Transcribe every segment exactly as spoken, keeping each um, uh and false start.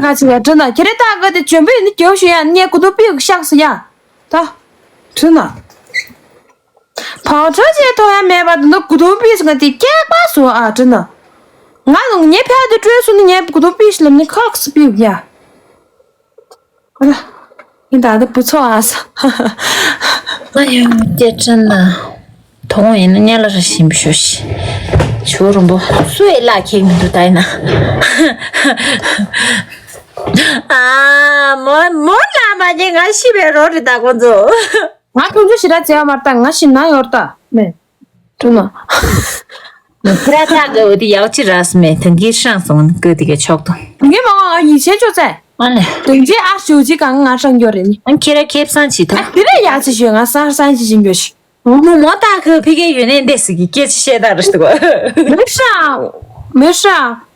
ང་ཅི་ཡ་དྲི་ན་ཁྱེད་རེ་ད་ག་དེ་འཇོན་པོ་ཡིན་ན་རྒྱོབ་ཞུ་ཡ་ངས་གུ་དུ་པི་གི་ཤག་སི་ཡ། ད་དྲི་ན། བག་ཁྲ་ཅེས་ཐོ་ཡ་མེད་པ་དེ་ནོ་གུ་དུ་པི་སི་ང་དེ་སྐྱག་པ་སོ་ཨ་དྲི་ན། ང་ལ་ངའི་ཕ་དེ་སྤྲོད་སོང་ན་ངས་གུ་དུ་པི་སི་ལབ་ནི་ཁག་སི་པི་ཡ། ཨ་ད་ཡིན་ད་ད་བུ་ཚོ་ཨ་ས། ཨ་ཡོ་སྐད་དྲན་ན། དོ་དགོང་ཡིན་ན་ཉལ་ལ་ར་ཞིམ་ཤོ་ཤི། ཆུ་རུམ་པོ་སུ་ཡི་ལ་ཁེག་མི་འདུག་ད་ཡིན་ན། ཨ་མོ་མོ་ལ་མ་ཉེ་ང་ཤི་བའི་རོ་རི་ད་ཁོང་ཚོ། ང་ཁྱོད་ཚོ་ཞི་ར་བྱེད་མ་ལྟ་ང་ཤི་ན་ཡོར་ད་མེ། ཀྲུ་ན། ཁྱེད་ར་ཐག་གི་འོ་དེ་ཡག་ཅི་ར་སི་མེ་དེང་གི་ཧྲང་སོང་ཀི་དེ་གི་ཆོག་ཏུ། དེང་གི་མ་ང་ཡིད་ཆེས་ཆོག་ཚེ། ཨ་ལེ། དེང་གི་ཨ་ཞུ་ཅི་གང་ང་ཧྲང་གྱོ་རེ་ནི། ཨ་ཁྱེད་ར་ཁེབ་སང་ཅི་ཐ། ཨ་དེ་རེ་ཡག་ཅི་ཞུ་ང་སང་སང་ཅི་ཞིང་གྱོ་ཤི། མོ་མོ་ཏ་ཁི་ཕི་གེ་ཡོད་ནས་འདས་སི་གི་སྐད་ཆ་བཤད་ད་ར་སི་གོ། མི་ཧྲང་། མི་ཧྲང་།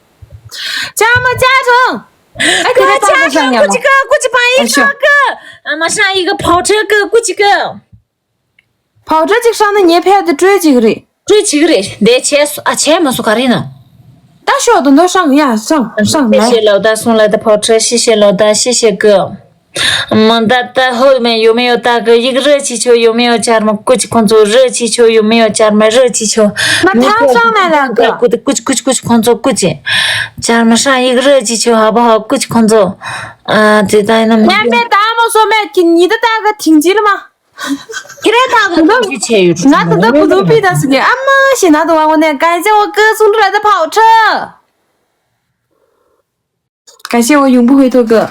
ཅག་མ་ཅག་ཚང་། ཨ་ཁྱེད་ར་ཏ་ཁི་ཧྲང་ཡ་མ། ཀུ་ཅི་ཀ་ཀུ་ཅི་པང་ཡིག་ཨ་ཤོ། ཁ་ཀི། ཨ་མ་ཧྲང་ཡིག་གི་ཕོ་ཁྲེ་ཀི་ཀུ་ཅི་ཀི། བག་ཁྲ་ཅིག་ཧྲང་ན་ངའི་ཕལ་དུ་སྤྲོད་ཅིག་རེད། སྤྲོད་ཅིག་རེད་འདས་བྱས་སོ་ཨ་བྱས་མ་སོ་ག་རེ་ན། ད་ཤོག་ཏུ་འདོ་ཧྲང་ཡ་ཧྲང་ཧྲང་ན། ཤེས་ཤེས་ལོ་ད་སོང་ལ་ད་བག་ཁྲ་ཤེས་ཤེས་ལོ་ད་ཤེས་ཤེས་གི། མ་ད་ད་ཧོ་མེ་ཡོ་མེ་ཡོ་ད་གི་ཡིག་ར་ཅི་ཆོ་ཡོ་མེ་ཡོ་ཅར་མ་ཀུ་ཅི་ཁོང་ཚོ་ར་ཅི་ཆོ་ཡོ་མེ་ཡོ་ཅར་མ་ར་ཅི་ཆོ། ང་ཐང་ཧྲང་ན་ལ་གི། ཀུ་ཅི་ཀུ་ཅི་ཀུ་ཅི་ཁོང་ཚོ་ཀུ་ཅི། ཅར་མ་ཧྲང་ཡིག་ར་ཅི་ཆོ་ཧ་བ་ཧ་ཀུ་ཅི་ཁོང་ཚོ། ཨ་དེ་ད་ཡིན་ན་མི། ཉམས་པའི་ད་མོ་སོ་མེ་ཁྱི་ཉི་ད་ད་གི་ཐིང་ཅི་ལ་མ། ཁྱེད་རང་ཐག་ཏུ་ཏུ་ཅི་བྱས་ཡོད། ང་ད་ལྟ་བུ་ཏུ་པི་ད་སི་གི་ཨ་མ་ཞེ་ན་དུ་བ་ངོ་ནས་ག་ཅེ་བ་ཀི་སུང་ཏུ་ར་ད་ཕའོ་ཁྲ། ག་ཤེ་བ་ཡུང་བུ་ཧུའི་ཐོ་ཀི།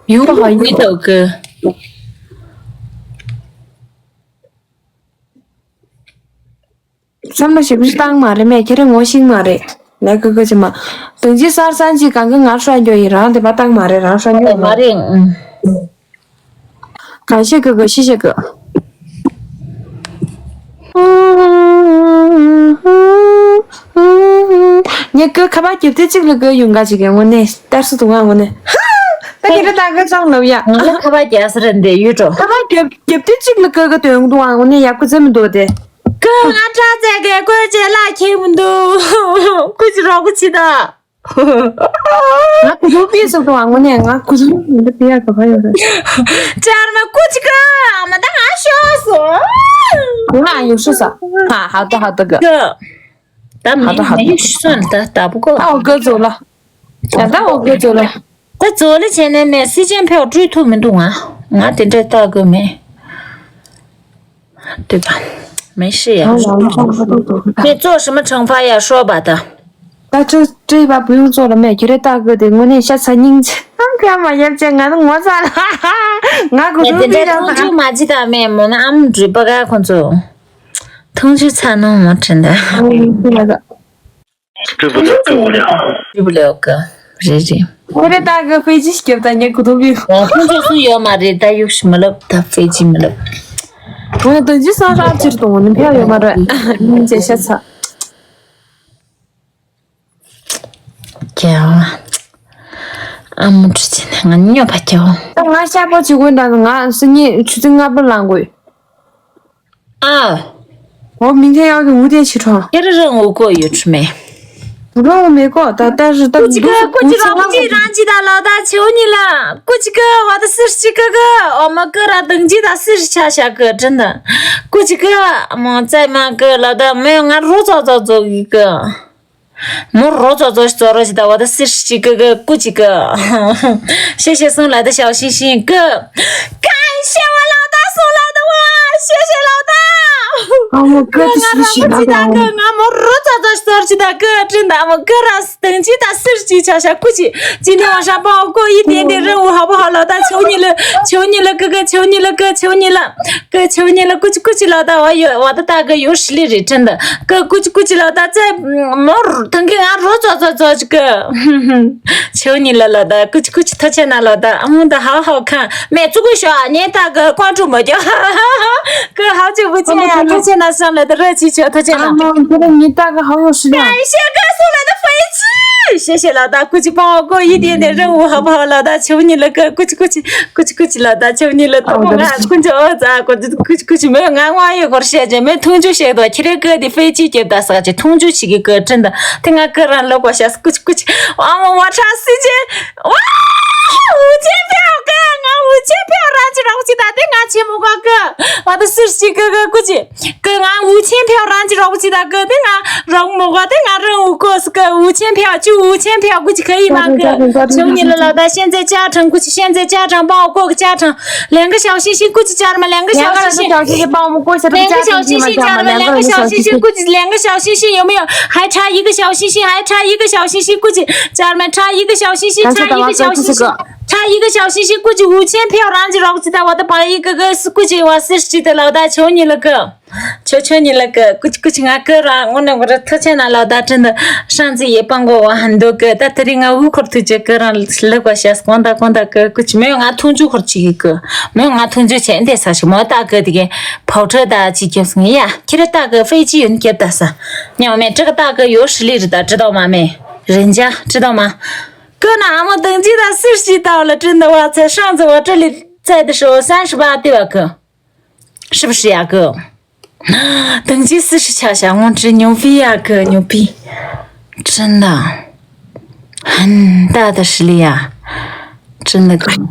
ཡུང་བུ་ཧུའི་ཐོ་ཀི། བསམ་བློ་ཞིབ་ཞིབ་བཏང་མ་རེད་མེད་ཁྱེད་རང་ངོ་ཤེས་མ་རེད། ལས་ཀ་ཀ་ཅི་མ། དང་ཅི་གསར་གསར་ཅི་གང་གི་ངར་ཧྲ་འགྱོ་ཡིན་རང་དེ་པ་བཏང་མ་རེད་རང་ཧྲ་འགྱོ་མ་རེད། གང་ཤེས་ཀི་གི་ཤི་ཤེས་ཀི། ངས་ཀི་ཁ་པར་རྒྱབ་དེ་གཅིག་ལ་ཀི་ཡོང་ག་ཅིག་གི་ངོ་ནས་ལྟར་སུ་དུ་ང་ངོ་ནས། ད་ཁྱེད་རང་ད་ཀི་ཅང་ལབ་ཡ། ང་ལ་ཁ་པར་རྒྱག་ས་རེད་འདི་ཡུལ་འགྲོ། ཁ་པར་རྒྱབ་རྒྱབ་དེ་གཅིག་ལ་ཀི་གི་དོན་དུ་ང་ངོ་ནས་ཡག་པོ་ཙམ་མི་འདུག་དེ། ཀི་ང་སྐྲག་ཚད་གི་ཀོས་ཅེ་ལ་ཁྱེད་མི་འདུག་ཀུ་ཅི་རོགས་པ་ཅི་ད། ང་ཀུ་ཐུག་པི་སོགས་དང་ངོ་ནས་ང་ཀུ་ཐུག་མི་འདུག་དེ་ཡག་ག་ཡོད་རེད། ཅར་མ་ཀུ་ཅི་ཀི་ཨ་མ་ད་ང་ཤོག་སོ། ང་ཡོད་ཤོག་ས། ཧ་ཧ་ད་ཧ་ད་གི། ཀི། ད་མི་ཧ་ད་ཧ་ད་མི་ཤོག་ལ་ད་ད་བུ་ཀི། ཨ་འོ་ཀི་ཛོ་ལ། ད་ད་འོ་ཀི་ཛོ་ལ། ད་ཛོ་ལ་བྱས་ནས་མེད་སི་ཅན་ཕེའོ་སྤྲུལ་ཐུབ་མི་འདུག་ང་། ང་དེ་འདྲ་ལྟ་དགོས་མེད། 对吧？没事呀。 ང་ལ་ང་ལ་ང་ལ་ང་ལ། 你做什么惩罚呀？说吧的。 ད་ཁྲི་ཁྲི་པ་བུ་ཡུང་ཚོ་ལ་མེད་ཁྱེད་རེ་ལྟ་དགོས་དེ་དངོས་གནས་ཤ་ཚ་སྙིང་རྗེ་ཨམ་ཁ་མ་ཡབ་ཅེ་ང་ནི་ངོ་ཚ་ལ་ང་གུ་ཨེ་ཚོ་དེ་འདྲ་མི་ཐང་ཆུ་རག་མ་ཅི་ད་མེད་མོ་ན་ཨམ་འདྲུད་པ་ག་ཁོ་ཚོ་ཐང་ཆུ་ཚ་ནོ་མ་དྲན་ད། སྤྲུལ་པ་ལ་སྤྲུལ་པ་ལ་ཡོད་ག་རེ་རེ། ཁྱེད་རེ་ལྟ་དགོས་ཕེ་ཇི་སྐྱབས་ད་ཉེ་གུ་དུ་བི། ཁོ་ཚོ་སུ་ཡོད་མ་རེད་ད་ཡུག་ཤི་མི་ལབ་ད་ཕེ་ཇི་མི་ལབ། ཁོང་དོན་ཅི་སང་རག་ཕྱིར་གཏོང་ནི་ཕེ་ཡོད་མ་རེད་སྙིང་རྗེ་ཤ་ཚ། རྒྱལ་བ། ཨ་མོ་ཁྲི་ཆེ་ནས་ང་སྨྱོ་པ་རྒྱལ་བ། ད་ང་ཤ་པོ་བྱེད་དགོས་འདྲ་ང་སི་ཉི་ཆུ་ཚོད་ལྔ་པོ་ལངས་དགོས། ཨ། འོ་མིང་ཐེ་ཡག་གི་ངུ་དེ་ཕྱི་ཁྲོང་། ཁྱེད་རང་ངུ་གོ་ཡོད་ཁྲི་མེད། ངུ་མེད་གོ་ད་ལྟ་རི་ད་ཀུ་ཅི་ཀ་ཀུ་ཅི་རང་ཀུ་ཅི་རང་ཅི་ད་ལ་ད་ཆེའུ་ཉི་ལ་ཀུ་ཅི་ཀ་བ་ད་སིར་ཅི་ཀ་ཀ་ཨོ་མ་ཀ་ར་དང་ཅི་ད་སིར་ཆ་ཤ་ཀ་དྲན་ད་ཀུ་ཅི་ཀ་མོ་ཙའི་མ་ཀ་ལ་ད་མོས་ང་རོ་ཙོ་ཙོ་ཙོ་གི་ཀ། མོ་རོ་ཙོ་ཙོ་ཙོ་རོ་ཅི་ད་བ་ད་སིར་ཅི་ཀི་ཀི་ཀུ་ཅི་ཀི། ཤེ་ཤེ་སོང་ལ་ད་ཤའོ་ཤིང་ཤིང་ཀི། ཀན་ཤེ་བ་ལ་ད་སོང་ལ་ད་བ་ཤེ་ཤེ་ལ་ད། ཨ་མོ་ཀི་ད་ཤི་ཤི་ན་ད་ང་མོ་རོ་ཙོ་ཙོ་ཙོ་ཅི་ད་ཀི་དྲིན་ད་མོ་ཀི་ར་དང་ཅི་ད་སིར་ཅི་ཆ་ཤ་ཀུ་ཅི་ཅི་ནི་བ་ཤ་པ་ཀོ་ཡི་ཏན་ཏན་རི་འུ་ཧ་བ་ཧ་ལ་ད་ཆོ་ཉི་ལ་ཆོ་ཉི་ལ་ཀི་ཀི་ཆོ་ཉི་ལ་ཀི་ཆོ་ཉི་ལ། ཀི་ཆེའུ་ཉི་ལ་ཀུ་ཅི་ཀུ་ཅི་ལ་ད་བ་ཡོད་བ་ད་ད་གི་ཡོད་ཤི་ལི་རི་ཁྲིན་ད་ཀི་ཀུ་ཅི་ཀུ་ཅི་ལ་ད་ཙེ་མོ་ཐང་གི་ང་རོ་ཙོ་ཙོ་ཙོ་ཅི་ཀི། ཆེའུ་ཉི་ལ་ལ་ད་ཀུ་ཅི་ཀུ་ཅི་ཐ་ཆེ་ན་ལ་ད་ཨ་མོ་ད་ཧའོ་ཧའོ་ཁ་མེ་ཙུ་ཀུ་ཤོ་ཨ་ཉེ་ད་གི་ཀོང་ཀྲུ་མོ་ཀྱོ་ཀི་ཧའོ་ཅི་བུ་ཅི་ཡ་ཐ་ཆེ་ན་སང་ལ་ད་ར་ཅི་ཆོ་ཐ་ཆེ་ན་ཨ་མོ་ཁྱེད་རང་ཉི་ད་གི་ཧའོ་ཡོད་ཤི་ལི་ཡ། ཤེ་ཀི་སུ་ལ་ད་ཕའི་ཅི། 谢谢老大，过去帮我过一点点任务好不好？老大，求你了个，过去过去过去过去，老大，求你了，多么啊，过去哦，咋过去过去过去，没有俺网友过谢谢，没通知写的，天天哥的飞机给打啥去，通知起个哥，真的，听俺哥让老过下，过去过去，哇，我我差时间，哇，五千票哥，俺五千票让去让我去打，听俺钱不光哥，我的四十七哥哥过去。 ཀི་ང་五千་票རང་གི་རོགས་ཅི་ད་ཀི་དེ་ང་རོགས་མོ་ག་དེ་ང་རང་འུ་ཀོ་སི་ཀི་五千་票就五千票过去可以吗？ཀི求你了，老大，现在加成过去，现在加成帮我过个加成，两个小星星过去加了吗？两个小星星，两个小星星帮我们过一下这个加成，两个小星星加了吗？两个小星星过去，两个小星星有没有？还差一个小星星，还差一个小星星过去加了吗？差一个小星星，差一个小星星。 差一个小星星过去五千票རང་གི་རོགས་ཅི་ད་བ་ད་པ་ཡི་ཀི་ཀི་སི་ཀུ་ཅི་བ་སི་ཅི་ད་ལའོ་ད་ཆོ་ཉི་ལ་ཀི། ཆོ་ཆོ་ཉི་ལ་ཀི་ཀུ་ཅི་ཀུ་ཅི་ང་ཀི་ར་ངོ་ནས་ངོ་ར་ཐུ་ཆེ་ན་ལའོ་ད་ཀྲིན་ད་ཧྲང་ཙི་ཡི་པང་གོ་བ་ཧན་དོ་ཀི་ད་དེ་རིང་ང་འུ་འཁོར་ཐུ་ཅི་ཀི་རང་ལ་ཀ་ཤ་སི་གོང་ད་གོང་ད་ཀི་ཀུ་ཅི་མེ་ང་ཐུང་ཅུ་འཁོར་ཅི་ཀི་མེ་ང་ཐུང་ཅུ་ཆེ་འདི་ས་ཞིག་མོ་ད་ཀི་དེ་གི་ཕའུ་ཁྲི་ད་ཅི་ཁྱབ་སི་ངི་ཡ་ཁྱི་ར་ད་ཀི་ཧྥེ་ཅི་ཡོན་ཁྱབ་ད་ས་ཉོ་མེ་ཀྲི་ཀི་ད་ཀི་ཡོ་ཧྲི་ལི་རི་ད་ཀྲི་དོ་མ་མེ་རེན་ཇ་ཀྲི་དོ་མ། ཀི་ན་ཨ་མོ་དང་ཅི་ད་སིར་ཤི་ཏའོ་ལ་ཀྲི་འདི་བ་ཚེ་ཧྲང་ཙི་བ་ཀྲི་ལི་ཙའི་དི་ཧྲི་བོ་སན་ཧྲི་བ་ཏི་བ་ཀི། ཧྲི་བ་ཧྲི་ཡ་ཀི། དང་ཅི་སིར་ཤི་ཆ་ཤ་ངོ་ཀྲི་ཉོ་ཕི་ཡ་ཀི་ཉོ་ཕི། ཀྲི་ན། ཧན་ད་ད་ཧྲི་ལི་ཡ། ཀྲི་ན་ཀི།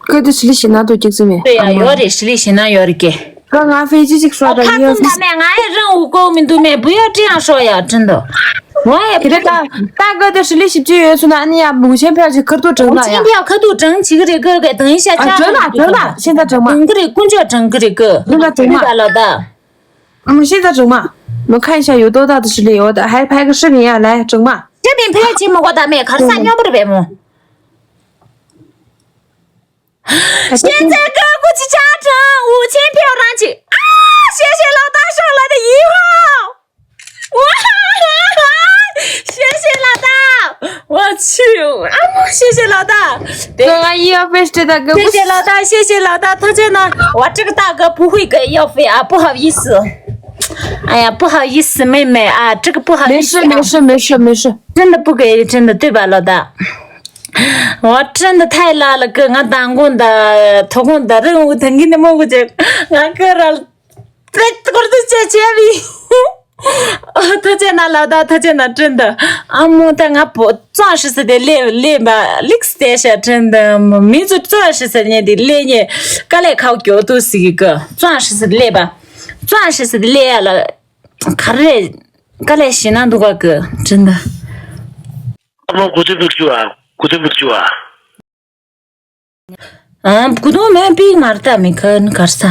ཀི་དི་ཧྲི་ལི་ཤི་ན་དུ་ཀི་ཙི་མེ། ཡ་ཡོ་རེ་ཧྲི་ལི་ཤི་ན་ཡོ་རེ་ཀི། ཁ་ང་ཧྥེ་ཅི་ཅིག་ཧྲོ་ད་ཡོད། ད་མེ་ང་ཡི་རང་འུ་ཀོ་མི་འདུག་མེ་བུ་ཡོ་ཀྲི་ཡང་ཧྲོ་ཡ་ཀྲིན་དོ། ང་ཡི་དེ་རེད་ད། ད་ག་དེ་ཧྲི་ལི་ཞིབ་ཅིག་ཡོད་སོང་ན་ཨ་ནི་ཡ་མུ་ཆེན་ཕྱོགས་ཅིག་ཁར་ཐུག་དྲངས་ན་ཡ། ཆེན་ཕྱོགས་ཁ་ཐུག་དྲངས་ཅིག་རེད་གི་གི་དང་ཡི་ཤ་ཨ་ཆ་དྲངས་ན་དྲངས་ན་ཤེས་ད་དྲངས་མ། དྲངས་གི་རེད་དཀོན་མཆོག་དྲངས་གི་རེད་གི། ཤེས་ད་དྲངས་མ། ད་ལ་ད། ཨ་མ་ཤེས་ད་དྲངས་མ། མུ་ཁ་ཡི་ཤ་ཡོད་དོ་ད་དེ་ཧྲི་ལི་ཡོད་ད་ཧའི་ཕའི་གི་ཧྲི་མི་ཡ་ལ་དྲངས་མ། ཁྱེད་མིན་ཕལ་ཆེ་མོ་གོ་ད་མེ་གར་ས་སྙོམས་པར་བས་མོ། 现在哥过去加成五千票燃起啊！谢谢老大送来的一号，哇！谢谢老大，我去啊！谢谢老大，对，哥，一号费是这大哥，谢谢老大，谢谢老大，他真的，我这个大哥不会给药费啊，不好意思。哎呀，不好意思，妹妹啊，这个不好意思啊。没事，没事，没事，没事。真的不给，真的，对吧，老大？ ཝ་ཀྲན་ད་ཐའི་ལ་ལ་ཀི་ང་དང་གོང་ད་ཐོ་གོང་ད་རི་འུ་ཐང་གི་ནི་མོ་གུ་ཅེ་ང་ཀི་ར་ལ་ཏེ་ཀོར་ཏུ་ཅེ་ཅེ་བི། ཐོ་ཅེ་ན་ལ་ད་ཐོ་ཅེ་ན་ཀྲན་ད་ཨ་མོ་ད་ང་པོ་ཙང་ཧྲི་སི་ཏེ་ལེ་ལེ་བ་ལིགས་ཏེ་ཤ་ཀྲན་ད་མི་ཚུ་ཙང་ཧྲི་སི་ཉེ་ཏེ་ལེ་ཉེ་ཀ་ལེ་ཁའུ་ཀྱོ་ཏུ་སི་གི་ཀི་ཙང་ཧྲི་སི་ལེ་བ་ཙང་ཧྲི་སི་ལེ་ཡ་ལ་ག་རེ་ཀ་ལེ་ཤི་ན་འདུག་ག་ཀི་ཀྲན་ད། ཨ་མ་གུ་དེ་བུག་ཅུ་ཨ། གུ་དེ་བུག་ཅུ་ཨ། ཨ་གུ་དོང་མེ་པིག་མར་ཏ་མི་ཁ་ནི་གར་ས།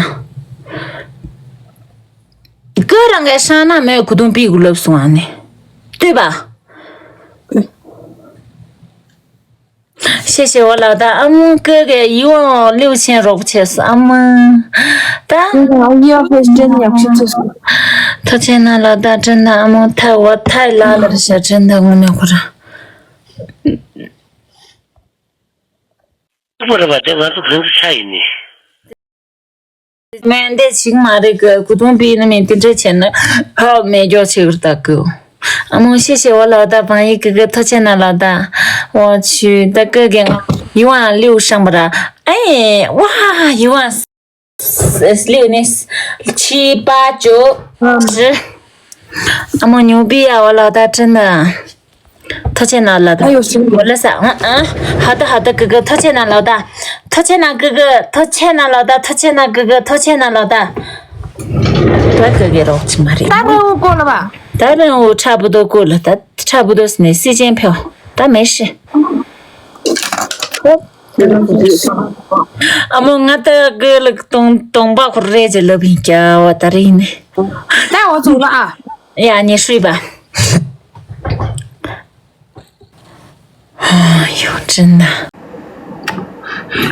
ཀི་རང་གི་ཧྲ་ན་མེ་གུ་དོང་པིག་གུ་ལབ་སོང་ཨ་ནི། ལྟོས་པ། ཤེ་ཤེ་བ་ལ་ད་ཨ་མོ་ཀི་གི་ཡི་ཝང་ལིའུ་ཆེན་རོགས་བྱས་སོ་ཨ་མོ། ད། ཨ་ཡི་ཨ་ཕེ་སི་ཏན་ཡག་ཤོས་ཚོ་སོ། ཐ་ཆེན་ན་ལ་ད་ཀྲན་ད་ཨ་མོ་ཐ་བ་ཐའི་ལ་ལ་ར་ཤ་ཀྲན་ད་ངོ་ནས་ཁོ་ར། ཐུག་པ་རེད་པ། དེ་ང་ཚོ་བོད་ཀྱི་ཆ་ཡིན་ནི། མེད་འདི་ཞིག་མ་རེད་གི། གུ་དོང་པི་ནི་མེད་དེ་འདྲ་བྱས་ན་ཧ་མེད་རྒྱོ་ཆེ་གི་ད་གི། ཨ་མོ་ཤེ་ཤེ་བ་ལ་ད་བང་ཡིག་གི་གི་ཐོ་ཆེ་ན་ལ་ད། འོ་ཆུ་ད་གི་གི་ང་ཡུ་ཨང་ལིའུ་ཤང་པ་ར། ཨེ་ཝ་ཡུ་ཨང་། སི་ལིའུ་ནི་ཕྱི་པ་ཅོ་ཧྲི། ཨ་མོ་ཉུ་པི་ཡ་བ་ལ་ད་ཀྲིན་ན། ཐོ་ཆེ་ན་ལ་ད། ཨ་ཡོ་སི། བ་ལ་ས་ཨ་ཨ། ཧ་ད་ཧ་ད་གི་གི་ཐོ་ཆེ་ན་ལ་ད། ཐོ་ཆེ་ན་གི་གི་ཐོ་ཆེ་ན་ལ་ད། ཐོ་ཆེ་ན་གི་གི་ཐོ་ཆེ་ན་ལ་ད། ད་གི་གི་རོགས་ཅི་མ་རེད། ད་རེ་འུ་ཀོ་ལ་བ། ད་རེ་འུ་ཁྲ་བུ་དོ་ཀོ་ལ་ད་ཁྲ་བུ་དོ་སི་ནས་སི་ཅན་ཕེའོ་ད་མེ་ཤི། ཨ་མོ་ང་ད་གི་ལག་སྟོང་སྟོང་པ་ཁོ་རེ་ཅེ་ལབ་ཡིན་ཀྱ་བ་ད་རེ་ཡིན་ནི། ད་འོ་ཚོགས་ལ་ཨ། ཡ་ཉེ་ཧྲུས་པ། ཡོང་ཅིན་ན།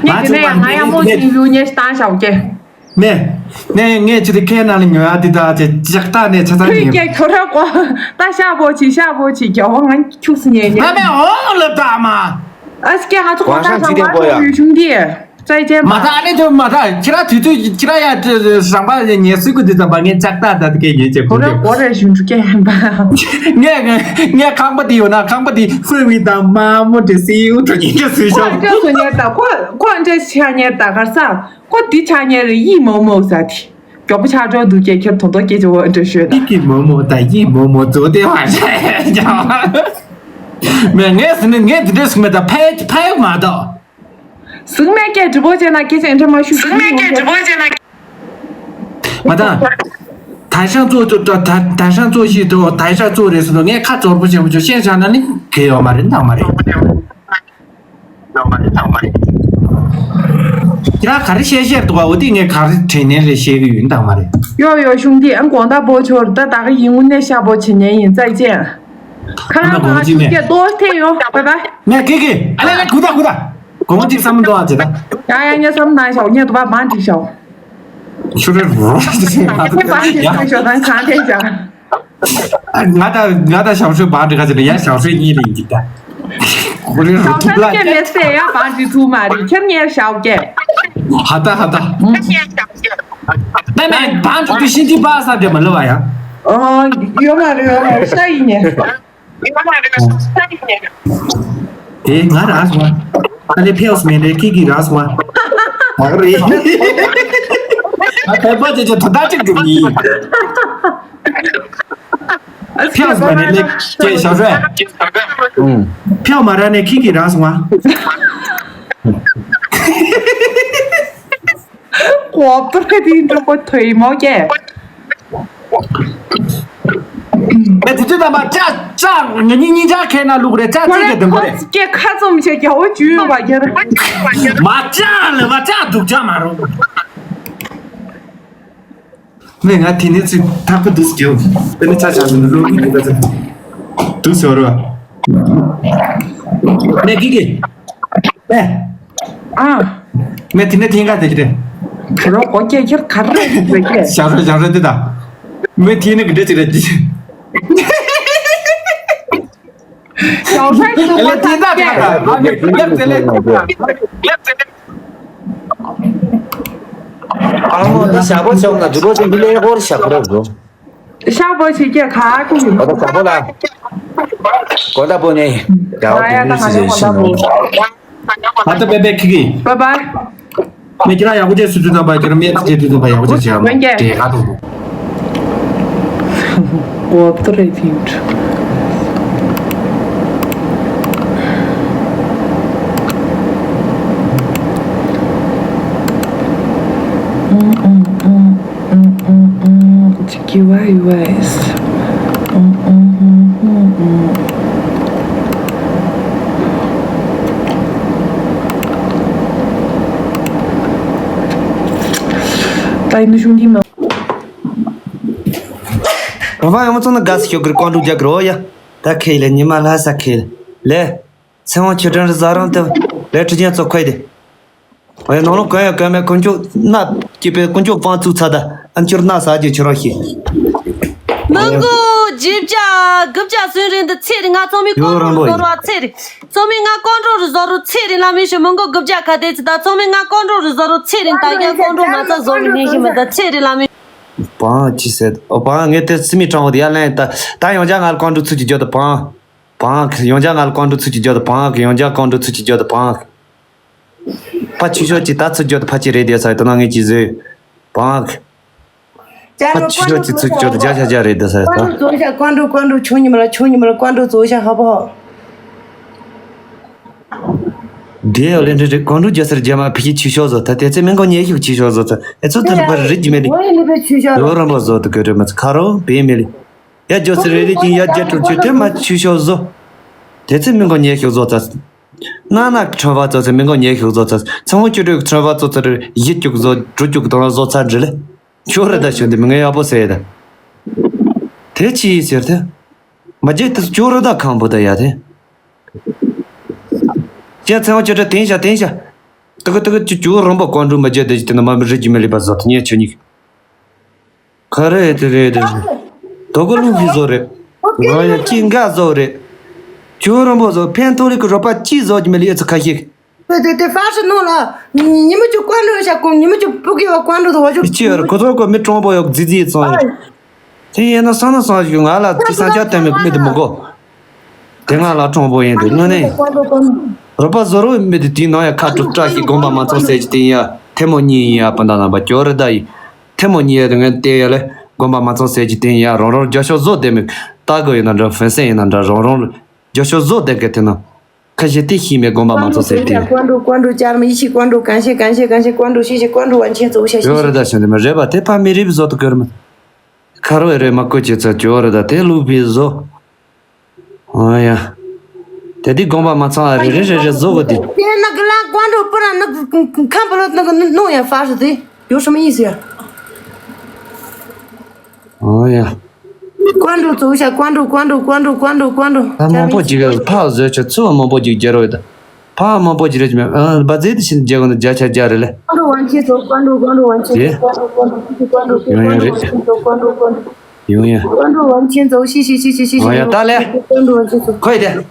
ངས་དེ་ནས་ཡང་ང་ཡང་མོ་ཞིག་ལུས་ཉེས་བཏང་བཞག་གེ། ནས། ནས་ངས་ཅི་དེ་ཁའི་ནང་ལ་ཉོ་ཡ་དེ་དག་ཅེ་ཅག་ལྟ་ནས་ཆ་ཚང་ཉོ། ཁྱོད་ཁྱོད་ར་གོ། ད་ཤ་བོ་ཆི་ཤ་བོ་ཆི་རྒྱ་བོ་ང་ཁྱུག་སི་ཉེ་ཉེ། ང་མེ་འོང་ལབ་ད་མ། ཨ་སྐྱེ་ང་ཚོ་གོ་ད་ཤ་བོ་ཡོད་བྱུང་དེ། 再见吧。 མ་ད་ཨ་ནི་དུ་མ་ད་ཁྱེད་རང་དུས་ཚོད་ཁྱེད་རང་ཡ་རང་པ་ཉལ་སྲིད་གི་དུས་ཙམ་པ་ངས་ལྕགས་ཐག་ད་དུ་སྐད་ཡིན་ཅེས་ཁོ་ར་གོ་རེ་ཞུ་འགྲོ་སྐད་ཡིན་པ། ངས་ངས་ངས་ཁང་པ་དེ་ཡོད་ན་ཁང་པ་དེ་ཧྥུ་ཝི་དང་མ་མོ་དེ་སི་ཡུ་དྲ་ཉིན་གྱི་སུས་ཤོག་ཁོ་འདྲ་སུ་ཉལ་ད་ཁོ་ཁོ་འདྲ་ཆ་ཉལ་ད་གར་ས་ཁོ་འདི་ཆ་ཉལ་རེ་ཡིད་མོག་མོག་ཟ་དེ། མགྱོགས་པོ་ཆགས་འགྲོ་འདུག་སྐད་ཁྱེར་དོ་དོ་སྐད་ཅིག་འོ་འདྲ་ཤོད་ད། ཡིད་ཀྱི་མོག་མོག་དང་ཡིད་མོག་མོག་རྫོགས་ཏེ་བ་ཤ་ཡ་ཀྱང་། མེད་ངས་ཟིན་ནས་ངས་འདི་འདྲས་སུ་མེད་ད་ཕལ་ཕལ་མ་གཏོགས། ཟིང་མེད་སྐད་འདྲི་པོ་བྱས་ན་སྐད་ཆ་འདྲི་མ་ཞུ། ཟིང་མེད་སྐད་འདྲི་པོ་བྱས་ན། མ་ད། ད་ཤང་གཙོ་གཙོ་ད་ད་ད་ཤང་གཙོ་ཞིག་ཏུ་ད་ཤང་གཙོ་རེད་ཟེར་དུས་ངས་ཁ་ཚོར་པོ་ཆེན་པོ་ཆོ་ཤེས་བྱ་ན་ནི་གལ་ཡོད་མ་རེད་འདང་མ་རེད། ཁྱེད་རང་ག་རེ་བཤད་བཤད་འདུག་པ་འོ་དེ་ངས་ག་རེ་དྲན་ནས་རེ་བཤད་གི་ཡོད་འདང་མ་རེད། ཡོ་ཡོ་ཤུང་དེ་ཨ་དགོང་དག་པོ་ཆོར་ད་ད་ག་ཡིན་དངོས་གནས་ཤ་པོ་བྱེད་ཉན་ཡིན་ཙའི་ཅན། ཁ་ལག་ཁ་ཤུགས་རྒྱག་ཏོག་ཐེ་ཡོང་། བའི་བའི། ངས་ཀི་ཀི་ཨ་ལེ་ལེ་གུ་ད་གུ་ད། དགོང་གཅིག་བསམ་བློ་གཏོང་བ་བྱེད་ད། ཡ་ཡ་ངས་བསམ་ན་ཤའོ་ངས་དུ་བ་བང་སྒྲིག་ཤའོ། ཤུ་རེ་རོ་ཞིག་ང་ངས་བང་སྒྲིག་ཤའོ་ད་གང་ཐེ་ཤ། ང་ད་ང་ད་ཞའོ་ཧྲོས་བང་སྒྲིག་ག་ཟེར་ཡ་ཞའོ་ཧྲོས་གཉིས་ལེན་གྱི་ད། གུ་རེ་རོ་ཐུབ་ལ། ཁྱེད་མེད་སེ་ཡ་བང་སྒྲིག་ཐུབ་མ་རེད་ཁྱེད་ངས་ཤའོ་ཀྱེ། ཧ་ད་ཧ་ད། ད་ནས་བང་སྒྲིག་གི་ཤིན་ཏི་པ་ས་དེ་མ་ལོ་བ་ཡ། ཡོད་མ་རེད་ཡོད་མ་རེད་ཤ་ཡིན་ཉེ། དེ་ང་རང་སོང་། ཨ་ལེ་ཕེའོ་སི་མེ་ལེ་ཁི་ཁི་རང་སོང་། ད་ག་རེད། ཨ་ཕེ་པོ་ཅེ་ཅེ་ཐོ་ད་ཅིག་འགྲུབ་ཡིན། ཕེའོ་སི་མེ་ལེ་ལེ་ཀེ་ཞའོ་ཧྲོས། ཕེའོ་མ་ར་ནེ་ཁི་ཁི་རང་སོང་། གོ་པར་དེ་འགྲོ་གོ་ཐོས་མོ་ཀྱེ། ཨེ་དེ་དུས་ད་མ་ཅག་ཅག་ང་གཉིས་གཉིས་ཅག་ཁེ་ན་ལུག་རེ་ཅག་ཅིག་གི་དུམ་བུ་རེ། ཀྱེ་ཁ་ཙུམ་ཆེ་རྒྱ་བོ་ཇུས་བ་རྒྱ་ར། མ་ཅག་ལ་མ་ཅག་སྡུག་ཅག་མ་རུང་། མེ་ང་དེ་ནས་ཚུར་ཐག་པ་འདུག་སྐྱོ། དེ་ནས་ཆ་ཆ་ནས་ལོ་གི་འདུག་ད་འདུག་ཟེར་བ། མེ་གི་གི། ཨེ། ཨ། མེ་དེ་ནས་ཐེངས་ག་དེ་གི་དེ། ཁ་རོ་གོ་སྐྱེ་ཁྱེར་ག་རེ་རེད་ཟེར་སྐྱེ། ཞག་རེ་ཞག་རེ་དེ་ད། མེ་དེ་ནས་གི་འདྲ་ཅིག་རེད། ཞའོ་ཧྲན་ཞུ་ཨ་ལེ་དེ་ད་དེ་ད་ད། ཨ་ནི་ལེབ་ཙེ་ལེབ་ཙེ་ལེབ་ཙེ་ལེབ་ཙེ། ཨ་མོ་དེ་ཞག་པོ་ཆོག་ན་འདི་པོ་ཅིག་འདི་ལས་ཧོར་ཞག་པོ་རེད་འགྲོ། ཤག་པོ་ཞིག་སྐྱེ་ཁ་ཀུ་ཡིན། ཨོ་ད་ཞག་པོ་ལ། གོ་ད་པོ་ནས་རྒྱ་བ་ཡ་དུ་ད་ལུས་ང་ལས་སི་ཧོ་ད་ཞིག་པོ། ནོ། ཨ་ད་པེ་པེ་ཁི་ཁི། Bye bye. མེ་ཁྱེད་རང་ཡག་པོ་བྱས་སུ་དུས་ཙམ་པ་ཁྱེད་རང་མེ་ཚེ་དུས་ཙམ་པ་ཡག་པོ་བྱས་བྱས་ཨ་མ་དེ་ག་དུ། What do I think? Chikiwai West. ད་ཡིན་ན་གཞུང་འདི་མ། རང་དབང་ཡོང་ཚོ་ན་དགའ་སི་ཤོག་གིར་ཀོང་ཀྲུག་རྒྱག་གི་རོ་ཡ། ད་ཁེལ་ལེ་ཉི་མ་ལྷ་ས་ཁེལ་ལེ། ཚེ་དབང་ཆོས་སྒྲོན་རི་ཟ་རང་དུ་ལེ་ཁྲི་ཅན་ཚོ་ཁོས་དེ། ཨོ་ཡ་ནང་ལོགས་གོན་ཡ་གོན་མེད་དཀོན་མཆོག་སྣ་སྐྱིད་པའི་དཀོན་མཆོག་དབང་བཙུགས་ཚར་ད་ཨ་ནི་ཁྱོད་སྣ་ཟ་རྒྱུ་ཁྱོད་རང་ཤེས། མི་མགོ་བརྒྱད་བརྒྱ་དགུ་བརྒྱ་སུན་རིན་དུ་ཚེ་རིང་ང་ཚང་མའི་ཡོད་ཀོང་རང་ཀྲོ་པོ་རུ་ཡིན། ཟོར་བ་ཚེ་རིང་། ཚང་མའི་ང་ཀོང་ཀྲོ་རུ་ཟོར་རུ་ཚེ་རིང་ལ་མི་ཤི་མི་མགོ་དགུ་བརྒྱ་ཁ་བདེ་ཚེ་ད་ཚང་མའི་ང་ཀོང་ཀྲོ་རུ་ཟོར་རུ་ཚེ་རིང་ད་རྒྱ་ཀོང་ཀྲོ་མ་ཚ་ཟོར་རུ་མི་ཤི་མི་ད་ཚེ་རིང་ལ་མི། པང་ཅི་ཟེར་ཨོ་པང་ངས་དེ་སི་མི་དྲང་བོ་དེ་ཡར་ལེན་ད་ད་ཡང་བྱ་ང་ལ་ཀོང་ཀྲོ་ཚུར་གྱི་རྒྱུ་ད་པང་། པང་ཡང་བྱ་ང་ལ་ཀོང་ཀྲོ་ཚུར་གྱི་རྒྱུ་ད་པང་ཡང་བྱ་ཀོང་ཀྲོ་ཚུར་གྱི་རྒྱུ་ད་པང་། ཕ་ཆུ་ཤོག་ཅིག་ད་ཚུར་རྒྱུ་ད་ཕ་ཅི་རེད་དེ་ས་ཡི་དོ་ན་ངས་ཅི་ཟོས། པང་། ཅ་ལོ་ཕ་ཆུ་ཤོག་ཅིག་ཚུར་རྒྱུ་ད་བརྒྱ་ཆ་བརྒྱ་རེད་དེ་ས་ཡི་ཀོང་ཀྲོ་ད། ཙོ་ཤ་ཀོང་ཀྲོ་ཀོང་ཀྲོ་ཆུང་ཉི་མ་ལ་ཆུང་ཉི་མ་ལ་ཀོང་ཀྲོ་ཙོ་ཤ་ཧ་པོ་ཧ། དེ་ཡོ་ལེ་འདྲེ་རེ་ཀོང་ཀྲོ་རྒྱ་སར་རྒྱ་མ་ཕི་ཁྱི་ཆུ་ཤོག་བཟོ་ད་དེ་ཚེ་མི་མགོ་ཉེ་ཤོག་ཆུ་ཤོག་བཟོ་ད་ཨེ་ཚོ་དེ་ནི་པར་རི་རྒྱུ་མེ་ལི། ཡོ་རམ་པ་བཟོ་ད་གོ་དྲེ་མ་ཚ་ཁ་རོ་བེ་མེ་ལི། ཡ་རྒྱ་སར་རེ་རེ་ཅིང་ཡ་རྒྱ་ཀྲུག་ཆུ་དེ་མ་ཆུ་ཤོག་བཟོ། དེ་ཚེ་མི་མགོ་ཉེ་ཤོག་བཟོ་ད། ན་ན་ཁྲོན་བ་ཚོ་ཚེ་མི་མགོ་ཉེ་ཤོག་བཟོ་ད། ཚང་བོ་ཀྱུ་ཀྲུག་ཁྲོན་བ་ཚོ་ཚེ་རེ་ཡི་ཀྱུག་བཟོ་གྲུ་ཀྱུག་དང་བཟོ་ཚ་འདྲི་ལེ། ཁྱོད་རེ་ད་ཤོད་འདི་མི་ངན་ཡག་པོ་ཟེར་ད། དེ་ཅི་ཡིན་ཟེར་ད། མ་རྒྱལ་དུ་ཅོ་རུ་ད་ཁང་བུ་ད་ཡ་དེ། ཅན་ཚེ་བ་ཅོ་ཏྲ་དེང་ཤ་དེང་ཤ། ཏི་ཀི་ཏི་ཀི་ཅི་ཅོ་རུང་པ་ཀོང་ཀྲུག་མ་རྒྱལ་དེ་ཅི་དེ་ན་མ་མི་རི་ཅི་མི་ལི་པ་ཟོ་ཐ་ཉེ་ཆོ་ཉིག་ཁ་རེ་དེ་རེ་དེ་རེ། དོ་ཀོ་ལུང་ཧི་ཟོ་རེ། ང་ཡ་ཅི་འགའ་ཟོ་རེ། ཅོ་རུང་པ་ཟོ་ཕན་ཐོག་ལི་ཀི་རོ་པ་ཅི་ཟོ་ཅི་མི་ལི་ཨེ་ཚ་ཁ་ཤིག 对对对，发誓弄了，你你们就关注一下公，你们就不给我关注的，我就 ཅི་ཡོད་རེད། ཁོ་ཚོ་ཁོ་མི་གྲོང་པོ་ཡོད་རྫི་རྫི་ཙང་ཡོད། དེ་ཡིན་ན་སང་ན་སང་ཞིག་ང་ལ་དེ་སང་ཅག་བསྟན་མི་མི་དེ་མི་གོ། དེ་ང་ལ་གྲོང་པོ་ཡིན་དུས་དངོས་གནས། རོགས་པ་བཟོ་རོགས་མི་དེ་དེའི་ནང་ཡ་ཁ་དྲུག་བཀྲ་ཤིས་དགོན་པ་མ་ཚང་ཟེར་གྱི་དེ་ཡིན་ཡ་ཐལ་མོ་གཉིས་ཡིན་ཡ་སྤུན་ཟླ་རྣམ་པ་སྐྱོ་རེ་ད་ཡིན། ཐལ་མོ་གཉིས་ཡ་དེ་ངས་བལྟས་ཡ་ལས་དགོན་པ་མ་ཚང་ཟེར་གྱི་དེ་ཡིན་ཡ་རང་རང་རྒྱ་ཤོག་བཟོ་བསྡད་མི་ལྟ་དགོས་ཡིན་ན་འདྲ་ཧྥན་སན་ཡིན་ན་འདྲ་རང་རང་རྒྱ་ཤོག་བཟོ་བསྡད་མཁན་དེ་ན། ཁ་ཤས་དེ་ཤི་མེད་དགོན་པ་མ་ཚོགས་ཟེར་ཏེ། 关注关注家人们一起关注，感谢感谢感谢关注，谢谢关注完全走下，谢谢。 ཡོད་རེད་ད་ཤོད་འདི་མ་རེད་པ་དེ་ཕ་མི་རིགས་བཟོ་དུ་གོར་མ། ཁ་རོ་ཨེ་རེད་མ་ཀོ་ཅེ་ཚ་ཅོ་རེད་ད་དེ་ལུག་པའི་བཟོ། ཨོ་ཡ། དེ་དེ་དགོན་པ་མ་ཚང་ཨ་རེ་རེ་རེ་རེ་བཟོ་གོ་དེ། 天那个蓝关注不然那个看不到那个弄也发出去，有什么意思呀？ ཨོ་ཡ། 关注走一下，关注关注关注关注关注。 ད་མང་པོ་ཅིག་ཕག་བཟོས་ཆོག་ཚུལ་མང་པོ་ཅིག་རྒྱལ་རོགས་ཡོད་ད། ཕག་མང་པོ་ཅིག་རེད་ཅི་མེད་ཨ་བ་ཛེ་དེ་ཕྱིན་རྒྱལ་གོ་ན་བརྒྱ་ཆ་བརྒྱ་རེད་ལེ། 关注完全走，关注关注完全走， ཡེ། 关注关注完全走，关注关注完全走，关注关注完全走，关注关注完全走，谢谢谢谢谢谢谢。 ཡོང་ཡོང་རེད། 关注完全走，谢谢谢谢谢谢谢。 ཡོང་ཡ་ད་ལེ། 关注完全走。 ཁོས་དེ།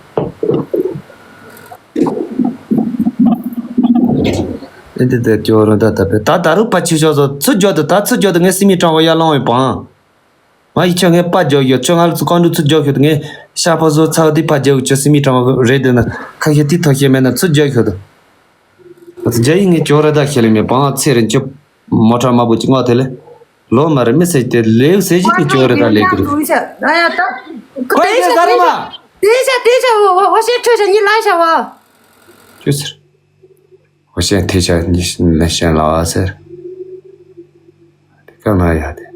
ཨེ་འདི་འདི་སྐྱོ་རུ་ད་ད་པེ་ད་ད་རུ་ཕ་ཆི་ཤོག་ཟོ་ཚུར་འགྱོ་དུ་ད་ཚུར་འགྱོ་དུ་ངས་སི་མི་གྲང་བོ་ཡར་ལོང་བའི་བང་། ང་ཡི་ཆོ་ངས་པ་རྒྱག་ཡོད་ཆོ་ང་ལ་ཚུར་གང་འགྲོ་ཚུར་རྒྱག་ཤོད་དུ་ངས་ཤ་ཕོ་བཟོ་ཚག་འདི་པ་རྒྱག་ཆོ་སི་མི་གྲང་བོ་རེད་དེ་ན་ཁ་ཤས་དི་ཐོ་ཤེས་མེད་ན་ཚུར་རྒྱག་ཤོད་དུ། ང་ཚོ་རྒྱ་ཡིག་ངས་སྐྱོ་ར་ད་ཤེས་ལེ་མེད་བང་ཚེ་རིང་ཆོ་མོ་ཊ་དམར་པོ་ཅིག་ངོ་དེ་ལེ། ལོ་མ་རེད་མི་ཟེར་དེ་ལེའུ་ཟེར་ཞིག་ནི་ཅོ་རེ་ད་ལེ་ཀི་རེད། ཨ་ཡ་ད། ཁོ་ཡི་ཟ་རེ་མ། 等一下，等一下，我我我先退下，你拉一下我。 ཅི་ཟེར། 我先退下，你那先拉啊，ཟེར། དེ་ག་ན་ཡ་དེ།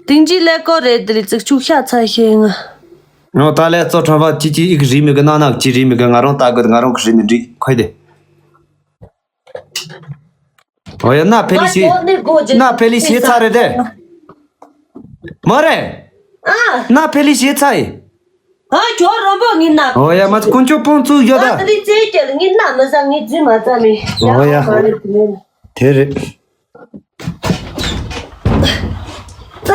དིང་ཅི་ལེ་ཀོ་རེད་དེ་རེད་ཙིག་ཆུ་ཤ་ཚ་ཤེས་ང་། ང་ད་ལས་གཙོ་ཁྲོན་པ་ཅི་ཅི་ཨིག་རི་མི་གི་ན་ན་ཅི་རི་མི་གི་ང་རང་ལྟ་གི་ང་རང་གི་རི་མི་འགྲིག་ཁོས་དེ། ཨོ་ཡ་ན་ཕེ་ལི་ཤི། ང་ཡོད་ནི་སྒོ་རྗེས་ན་ཕེ་ལི་ཤི་ཚ་རེད་དེ། མ་རེད། ཨ། ན་ཕེ་ལི་ཤི་ཚ་ཡི། ཨ་ཁྱོད་རོན་པོ་ངི་ན། ཨོ་ཡ་མ་ཚ་དཀོན་མཆོག་ཕོང་ཚུགས་ཡོད་ད། ང་དེ་རིང་རྩེད་སྐྱེལ་ངི་ན་མི་ཟ་ངི་རྫུན་མ་ཙམ་མི། ཨོ་ཡ། མ་རེད་དེ་མིན། དེ་རེད། ད་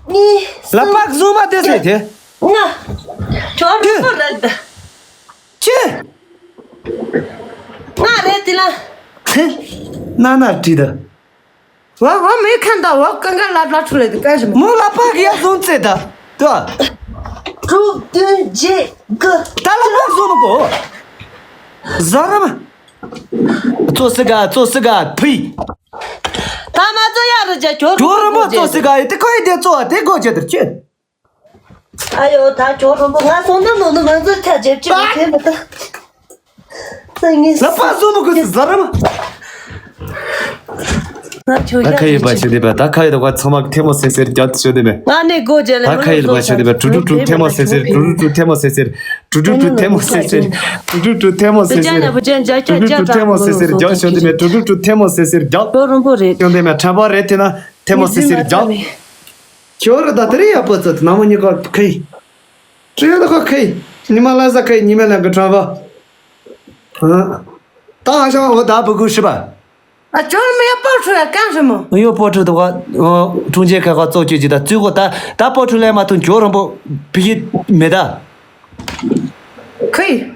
གཉིས། ལ་པག་བཟོ་མ་དེ་ཟེར་དེ། ལྔ། ཁྱོད་རོན་པོ་རེད་ད། ཅི། ང་རེད་དེ་ལ། ཁེ། ན་ན་བྲིས་ད། 我我没看到，我刚刚拉拉出来的干什么？ མོ་ལ་པག་ཡ་བཟུང་ཚེ་ད། ད། དྲུག་བདུན་བརྒྱད་དགུ། ད་ལ་པག་བཟུང་མི་གོ། ཟ་ར་མ། ཙོ་སི་ག་ཙོ་སི་ག་ཕི། ད་མ་ཙོ་ཡ་རུ་ཇ་ཁྱོད་ཁྱོད་ར་མ་ཙོ་སི་ག་ཡི་དེ་ཁོ་ཡི་དེ་ཙོ་བ་དེ་གོ་ཇ་དར་ཁྱོད། ཨ་ཡོ་ད་ཁྱོད་རོན་པོ་ང་སོང་ན་ནོ་ནོ་མ་ཚོ་ཆ་ཇེབ་ཅི་མ་ཁེ་མ་ད། ལ་པག་བཟོ་མི་དགོས་སུ་ཟ་ར་མ། ད་ཁ་ཡོད་པ་ཤོད་དེ་པ་ད་ཁ་ཡོད་པ་ཚང་མ་ཐལ་མོ་སེ་སེར་རྒྱབ་ཤོད་དེ་མེད། ང་ནི་སྒོ་རྒྱབ་ལ་ད་ཁ་ཡོད་པ་ཤོད་དེ་པ་ཀྲུ་ཀྲུ་ཀྲུ་ཐལ་མོ་སེ་སེར་ཀྲུ་ཀྲུ་ཀྲུ་ཐལ་མོ་སེ་སེར་ཀྲུ་ཀྲུ་ཀྲུ་ཐལ་མོ་སེ་སེར་ཀྲུ་ཀྲུ་ཀྲུ་ཐལ་མོ་སེ་སེར་ཀྲུ་ཀྲུ་ཀྲུ་ཐལ་མོ་སེ་སེར་རྒྱབ་ཤོད་དེ་མེད། ཀྲུ་ཀྲུ་ཀྲུ་ཐལ་མོ་སེ་སེར་རྒྱབ་ཤོད་དེ་མེད། ཁྲམ་པ་རེད་དེ་ན་ཐལ་མོ་སེ་སེར་རྒྱབ། ཁྱོད་ར་ད་དེ་རིང་ཡག་པོ་ཚོད་ནམ་མོ་ཉི་ག་ཁེ། ཁྲི་ཡོད་ཁ་ཁེ། ཉི་མ་ལ་ས་ཁེ་ཉི་མ་ལ་གི་ཁྲམ་པ། ད་ཧ་ཤང་འོ་ད་བུ་གུ་ཧྲི་པ། ཨ་ཅོར་མེ་པོ་ཁྲུ་ཡ་ཀང་ཧྲི་མོ། ཡོ་པོ་ཁྲུ་དུ་བ། ཀྲུང་ཅེ་ཁ་ཁ་ཙོ་ཅོ་ཅི་ད་ཙུ་གོ་ད་ད་པོ་ཁྲུ་ལས་མ་ཐུན་ཇོ་རོན་པོ་བི་ཡི་མེ་ད། ཁེ།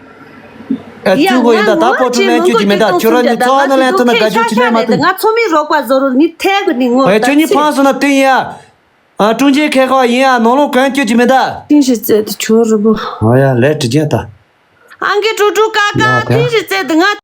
ཨ་ཙུ་གོ་ཡིན་ད་ད་པོ་ཁྲུ་ལས་ཅོ་ཅི་མེ་ད་ཁྱོད་ར་ནི་ཚོ་ཨ་ན་ལན་ཐུ་ན་ད་ཇོ་ཅི་ལས་མ་ཐུན། ང་ཚོ་མི་རོགས་པ་བཟོ་རོ་ནི་ཐེ་གི་ནི་ངོ་ཨ་ཁྱོད་ནི་ཕང་སོ་ན་ཏིང་ཡ། ཨ་ཀྲུང་ཅེ་ཁེ་ཁ་ཡིན་ཨ་ནོ་ལོ་གན་ཅོ་ཅི་མེ་ད། ཏིང་ཞི་ཙེ་དུ་ཆོ་རོན་པོ། ཨ་ཡ་ལས་དྲི་ཅན་ད། ཨང་ཀི་ཀྲུ་ཀྲུ་ཀ་ཀ་ཡ་ད། ཏིང་ཞི་ཙེ་དུ་ང་